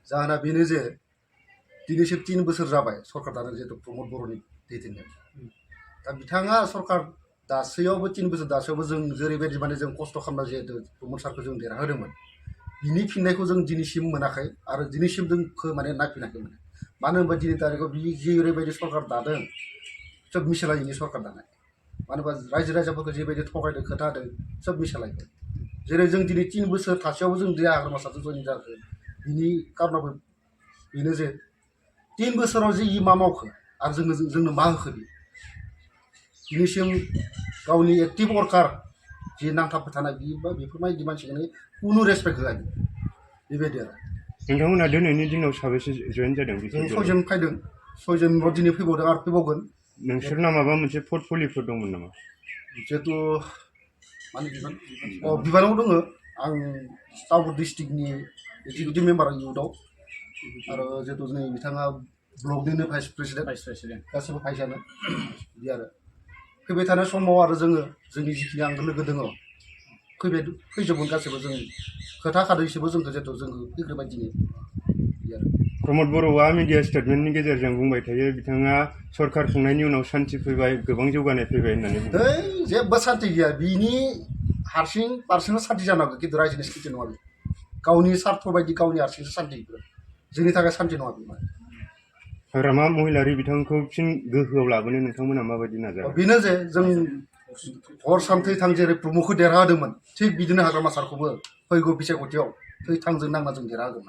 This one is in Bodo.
जाहोना बेनो जे दिनैसिम 3 बोसोर जाबाय सरकार दानो जिहेतु प्रमद बर'नि दैदेननायाव दा बिथाङा सरकार दासैयावबो 3 बोसोर दासैयावबो जों जेरैबायदि माने जों खस्थ' खालामना जिहेतु प्रमद सारखौ जों देरहाहोदोंमोन बिनि फिननायखौ जों दिनैसिम मोनाखै आरो दिनैसिम जोंखौ माने नायफिनाखै मानो होनबा दिनै तारिखाव बि जेरैबायदि सरकार दादों सोब मिसालायिनि सरकार दानाय मानो होनबा रायजो राजाफोरखौ जेबायदि थगायदों खोथा होदों सोब मिसालायदों जेरै जों दिनै 3 बोसोर थासेयावबो जों देहा हाग्रामा साथो जयन जाखो बिनि कारनाबो बेनो जे 3 बोसोराव जे मा मावखो आरो जोंनो मा होखो दिनैसिम गावनि एक्टिभ वर्कार जि नांथाबबाय थानाय बेफोरबायदि मानसिखौनो खुनु रेसपेक्ट होआ बेबायदि आरो नोंथांमोना दिनैनि दिनाव साबेसे जयेन जादों जों 6 जन फैदों 6 जनल' दिनै फैबावदों आरो फैबावगोन नोंसोरना माबा मोनसे पर्टफलिय'फोर दंमोन नामा जिहेतु माने बिबानाव दङ आं टाउन डिस्ट्रिक्टनि एक्जिकिउटिभ मेम्बार इउथआव आरो जिहेतु नै बिथाङा ब्लकनिनो भाइस प्रेसिडेन्ट गासैबो भाइसआनो बिदि आरो फैबाय थानाय समाव आरो जोंनि जिखिनि आंगो लोगो दङ फैजोबगोन गासैबो जों खोथा खादैसोबो जोंखौ जिहेतु जोंखौ फैग्रोबाय दिनै बिदि आरो प्रमद बर'आ मिडिया स्टेटमेन्टनि गेजेरजों बुंबाय थायो बिथाङा सरकार खुंनायनि उनाव सान्थि फैबाय गोबां जौगानाय फैबाय होननानै बुङो जेबो सान्थि गैया बिनि हारसिं पार्सनेल सान्थि जानांगौ खिन्थु रायजोनि सान्थि नङा बे गावनि सार्थ बायदि गावनि हारसिंसो सान्थि जोंनि थाखाय सान्थि नङा बे हाग्रामा महिलारि बिथांखौ फिन गोहोआव लाबोनो नोंथांमोना माबायदि नाजागोन बेनो जे जों हर सान थै जेरै प्रमदखौ देरहाहोदोंमोन थिग बिदिनो हाग्रामा सारखौबो फैगौ बिसायख'थियाव थै थांजों नांना जों देरहाहोगोन